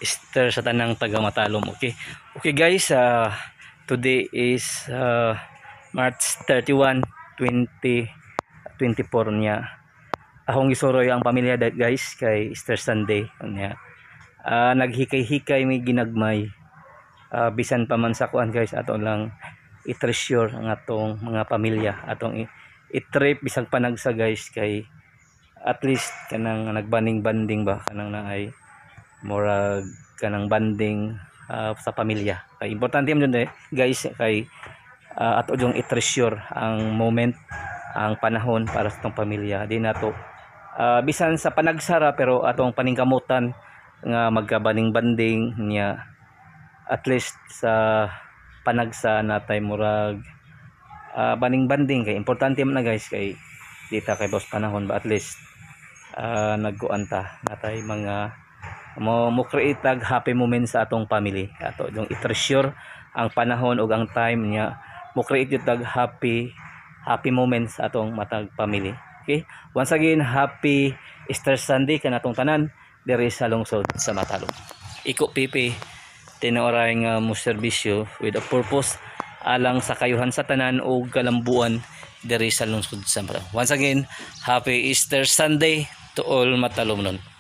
Easter sa tanang taga Matalom. Okay. Okay guys, today is March 31, 2024 niya. Akong gisuroy ang pamilya guys kay Easter Sunday niya. Naghikay-hikay may ginagmay. Bisan pa man sa kuan guys, ato lang i-treasure ang atong mga pamilya, atong i-trip bisag panagsa guys, kay at least kanang nagbaning-banding ba, kanang naay murag kanang banding sa pamilya, kay importante man jud eh, guys, kay ato jung i-treasure ang moment, ang panahon para sa atong pamilya. Di nato bisan sa panagsara pero atong paningkamutan nga magkabaning-banding niya, at least sa panagsa natay murag baning-banding, kay importante man na guys, kay di ta kay boss panahon ba, at least nagkuan ta, natay mga mo create tag happy moment sa atong family. Ato yung i-treasure ang panahon ug ang time niya, mo create jud tag happy happy moments sa atong matag family. Okay, once again, happy Easter Sunday kanatong tanan diri sa lungsod sa Matalom. Iko pipi tinuoray nga mo serbisyo with a purpose alang sa kayuhan sa tanan ug kalambuan diri sa lungsod sa Matalom. Once again, happy Easter Sunday to all Matalomnon.